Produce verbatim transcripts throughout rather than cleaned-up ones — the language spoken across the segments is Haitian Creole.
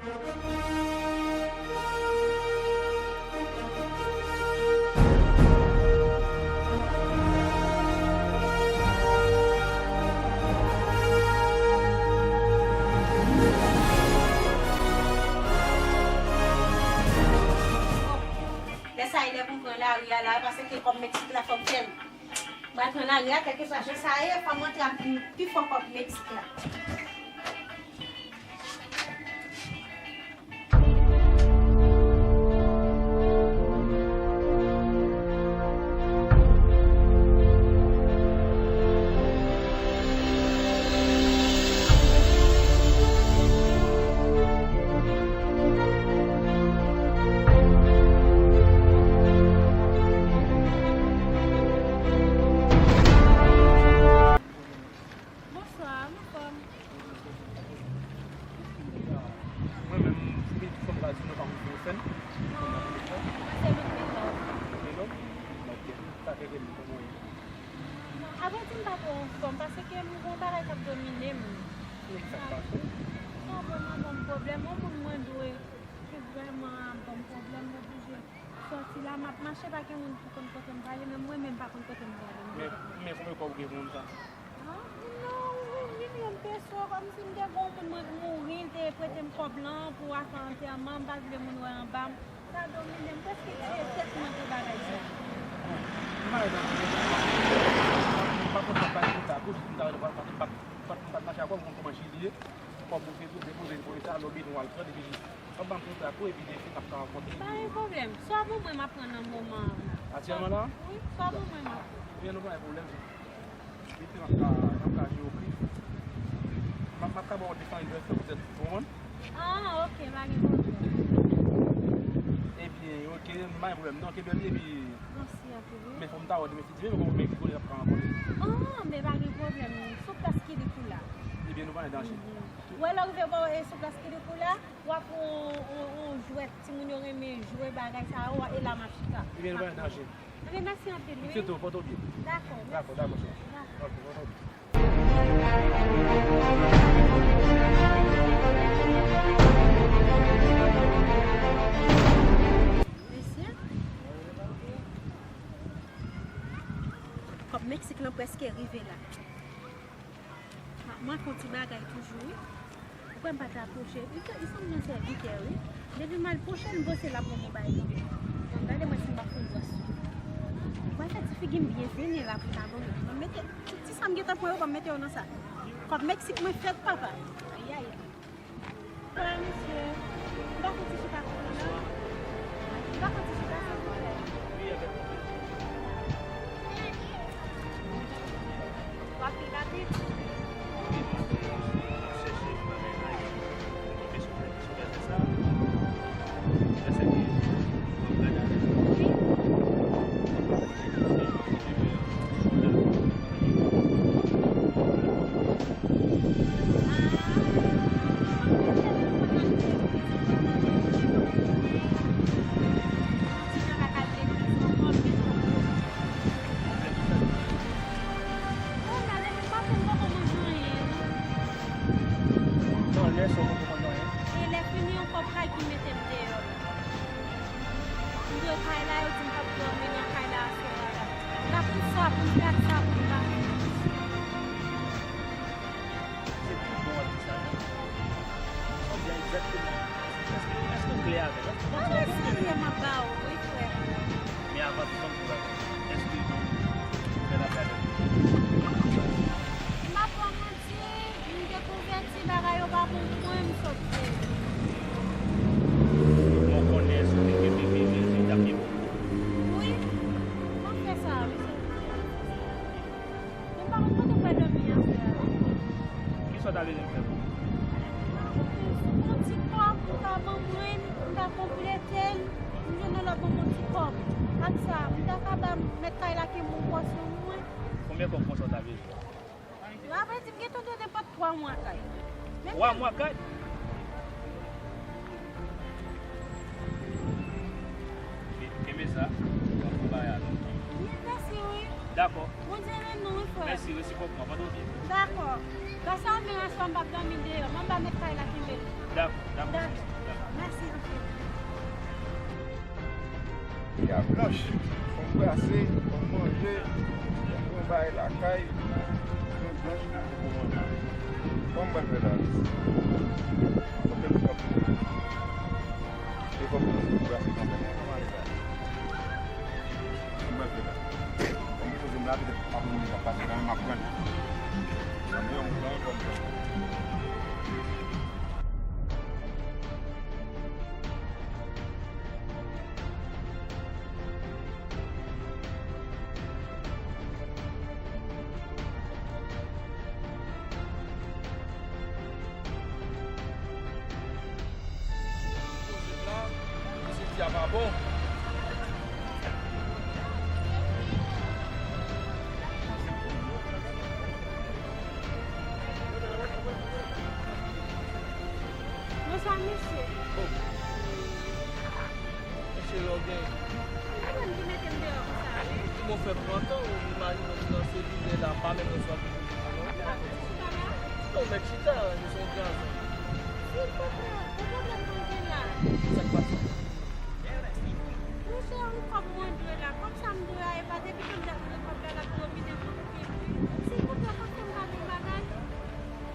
Lè sa e lè pou m pran lari a la, paske kòb Meksik la fò m fè l. M pral pran lari a, kèlkeswa jan sa ye, fò m antre ak pi fò kòb Meksik la. Bonswa, m anfòm. Mwen menm, m tou fòm pa di nou pa konn fè. Non, mwen se Ludmila. Ludmila? Ok. Sa fè ke m kòman w ye? Avrèdi, m pa twò anfòm, paske m gen yon bagay k ap domine m. Sa k pase? Sa vrèman ban m pwoblèm. Yon moun mwen dwe ki vrèman ban m pwoblèm, m oblije sòti la, m ap mache, pa gen moun ki konn kote m prale, menm mwen menm m pa konn kote m prale. Men, men konbyen kòb ou gen pou moun sa? Ah, non, yon milyon peso, kòmsi m te gen yon moun mwen mouri, l te prete m kòb lan pou afè antèman, m pa t vle moun wè anba m. Sa domine m, m prèske tiye tèt mwen pou bagay sa. M pa konn sa bay pou sa, pou jis m ta rele, m pa t, m pa t mache avè w, m konn kòman Chili ye. Kòb ou te depoze l pou leta, lè w bezwen w al pran, epi jis anba m kontra tou, epi defen n ap ka rankontre. Pa gen pwoblèm. Swa pou mwen, m ap pran nan moman an. Aktyèlman la? Wi, swa pou mwen, m ap pran. Ebyen, nou pa gen pwoblèm. Epi m ap ka, m ap ka jere w plis. M ap, m ap ka ba w de san mil dòla, petèt, ou konprann? Ah, ok, pa gen pwoblèm. Ebyen, ok, pa gen pwoblèm. Non, kenbe li, epi. Mèsi anpil, wi. Men fò m ta wè demen si Dye vle, men konn men ki kote n ap ka rankontre. Ah, men pa gen pwoblèm. Sou plas Kirikou la. Ebyen, nou pa gen danje. Mhm. Ou wè lè w rive bò, e sou plas Kirikou la, w ap wè yon, yon, yon jwèt, timoun yo renmen jwe bagay sa yo, e la m ap chita. Ebyen, nou pa gen danje. Ebyen, mèsi anpil, wi. Pitit ou, pòte w byen. Dakò, mèsi. Dakò, dakò, cheri. Dakò. Ok, pòte w byen. Mesye, kòb Meksik lan prèske rive la. Ah, m manke yon ti bagay toujou, wi. Ou kwè m pa t apwoche? Li te, li sanble yon sèvitè, wi. Depi m al pwoche l, m panse l ap ban m yon bagay kanmenm. Bon, gade mwen si m pa fè yon bwès. Mwen fè ti figi m byen vini la pou ta ban mwen. Ban m mete ti, ti sa m gentan pran yo, ban m mete yo nan sa. Kòb Meksik mwen fèt, papa. Ayayay. Bonjou, mesye. M ka fè ti chita sou li, non? M ka fè ti chita, silvouplè? Wi, avèk yon plezi. W ap vin rapid? Wi, paske m ap chèche yon bagay la, e m tonbe sou, sou lèzè sa. Lè sa ke w ap gade avèk mwen. Wi. Nan lè sa w poko manje anyen? E lè fini yon kòb kay ki mete m deyò. M dwe kay la, yo di m p ap dòmi nan kay la aswè a la. M ta pran sa pou m gad sa pou m ba. Se pi bon w ap di sa, non? Ou di egzakteman. Èske, èske w klè avè m? Èske w konprann? Mwen serye, m ap ba w, wi, frè. Men avan tout, ban m di w bagay. Èske ou fè l avè m? M ap ba w manti. M te konvèti, bagay yo pa bon pou mwen, m sot fè. Mwen konnen si w te kenbe bebe, rezilta pi bon. Wi, m ap fè sa, wi, sèvitè. Men m pa konn kote m pral dòmi aswè a. Kisa w ta renmen m fè pou ou? Si w gon ti kòb, ou ta ban mwen, m ta konplete l, m jwenn yon lòt bon, bon ti kòb. Ak sa, m ta ka ba mèt kay la kenbe yon pòsyon pou mwen. Konbyen kòb konsa w ta bezwen? Apre di m gentan dwe nenpòt twa mwa kay. Twa mwa kay? Ke-, kenbe sa, w ap fè bagay a lontan. Wi, mèsi, wi. Dakò. Bondye beni w, wi, frè. Mèsi, resipwòkman, pandan w byen. Dakò. Gras a w, men aswè a m p ap dòmi deyò. M anba mèt kay la kenbe l. Dakò, dakò. Dakò. Piga blanch, fò m brase, fò m manje, fò m fè yon bagay lakay, yon blanch pou manje. Kòman m pral fè la? Kote m pral fè? E kòb mwen pou brase kanmenm. Kòman ale la? Kòman m pral fè la? Kòm m poze m la, petèt m ap mouri, m ap pase kanmenm, m ap pran. Mwen menm, mwen menm, mwen menm. Poze m la, misye di a pa bon. Bonswa, mesye. Oh. Mesye, lè w gen. Ou menm ki mete m deyò konsa, wi. Ou di mwen fè pran tan, ou imajine w nan selilè la, pa menm resevwa. Non, mèt chita, se yon gason. Silvouplè, yon pwoblèm mwen gen la. Sa k pase? Monchè, yon kòb mwen dwe la. Kòb sa m dwe a, e pa depi kòb la, kòb la, l ap domine m. Silvouplè, pa fè m pa gen bagay.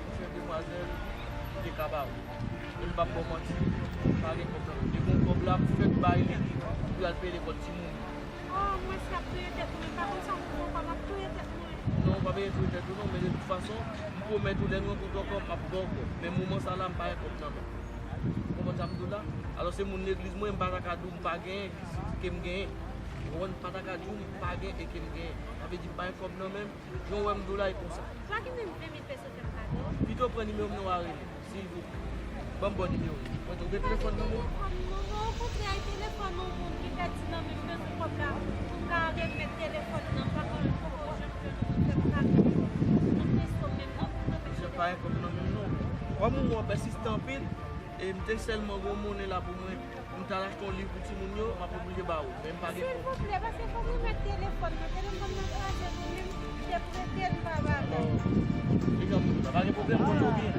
Monchè, demwazèl, m te ka ba ou. E m p ap ba w manti, m pa gen kòb nan men m. Depi yon kòb la, m fèk bay li pou l al peye lekòl timoun. Oh, mwen se ap touye tèt mwen, m pa konn sa pou fè ankò, m ap touye tèt mwen. Non, ou pa bezwen touye tèt ou non, men de tout fason, m pwomèt ou lè m rankontre w ankò, m ap ba w kòb. Men moman sa la, m pa gen kòb nan men m. Ou konprann sa m di w la? Alò, se moun legliz mwen, m pa ta ka di w m pa genyen, ke m genyen. Ou konprann? M pa ta ka di w m pa gen e ke m genyen. Sa vle di m pa gen kòb nan men m. Jan w wè m di w la, e konsa. Pito pran nimewo m non, w a rele, silvouplè. Ban m ba w nimewo m. Mwen tou gen telefòn nan men w. Telefòn non, okontrè, telefòn non, bon, li pèdi nan men m, bezwen kòb la pou m ka remèt telefòn nan, pa konn poko janm jwenn moun fè m kado. Nan peso menm non, pou mwen mete telefòn. Jan pa gen kòb nan men m non. Kòm ou wè w pèsiste anpil, e m te sèlman gen yon monnen la pou mwen. M t al achte yon liv pou timoun yo, m ap oblije ba ou, men m pa gen kòb. Silvouplè, paske fò m remèt telefòn nan. Telefòn nan kraze pou li, m te prete l, m pa ba l. Oh. E jan moun sa, pa gen pwoblèm, konte w byen.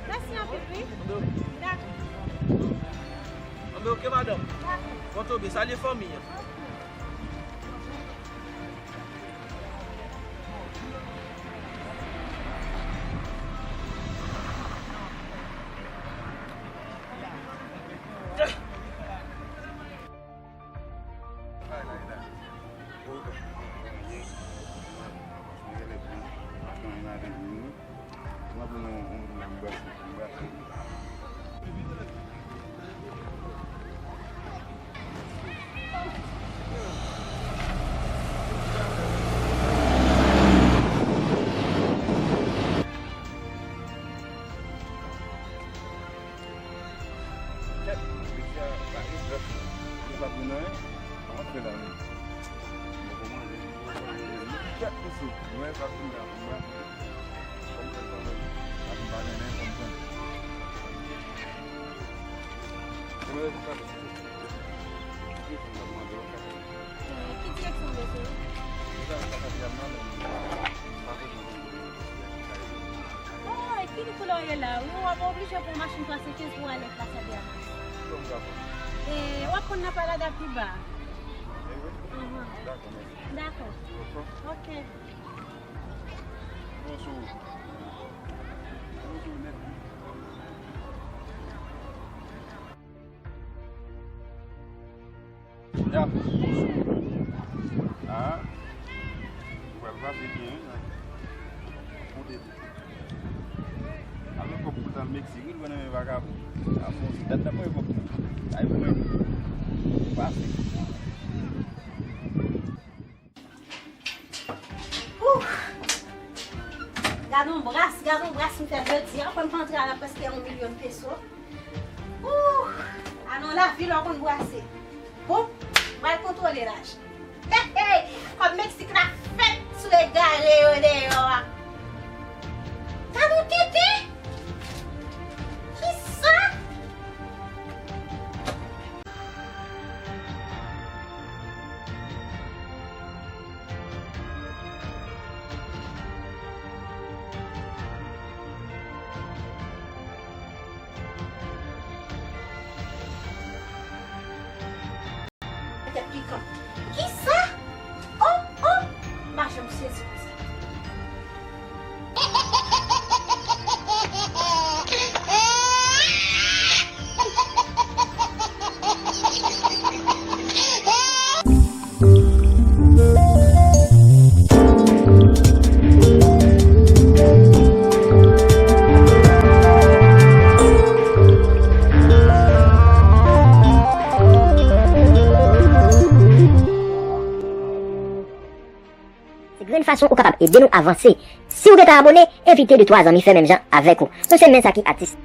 Mèsi anpil, wi. Anben, ok. Dakò. Anben, ok, madanm. Dakò. Konte w byen, salye fanmi an. Ok. Kèt, mesye a pa egzak. Li pa pou nan anyen. Kòman fè la menm? Kèt, mesye. Mwen pa vin la, mwen. Kòm fè sa menm. Ak m pa gen nen, kòm fè. Kòman fè sa? Ki direksyon w bezwen? Ki direksyon w bezwen? Oh, e ki koulè w ye la? Wi, w ap oblije pran machin twa san kenz pou w ale Plas André Armand. E, w ap konn nan Palada pi ba. Dakò. Ok. Yap. Ah. Ou pral pase byen, wi. Monte. Avèk kòb pou l t al Meksik, wi, l wè nan men vagabon. A, monchè, dat n ap mande kòb pou mwen. Ay, pou mwen. Pase. Ouh! Gade yon bras, gade yon bras m fè jodi a. Kòm m antre a la prèske yon milyon peso. Ouh! Alon lavi lè w konn brase. Bon, m pral kontwole lajan. Hey, hey! Kòb Meksik la fèt sou egare yo deyò a. Gade yon tenten! Kisa? Pikan. Kisa? Oh, oh! M pa janm sezi konsa. Se grenn fason ou kapab ede nou avanse. Si w gentan abone, envite de twa zanmi fè menm jan avèk ou. Nou se Men Sa Ki Atis.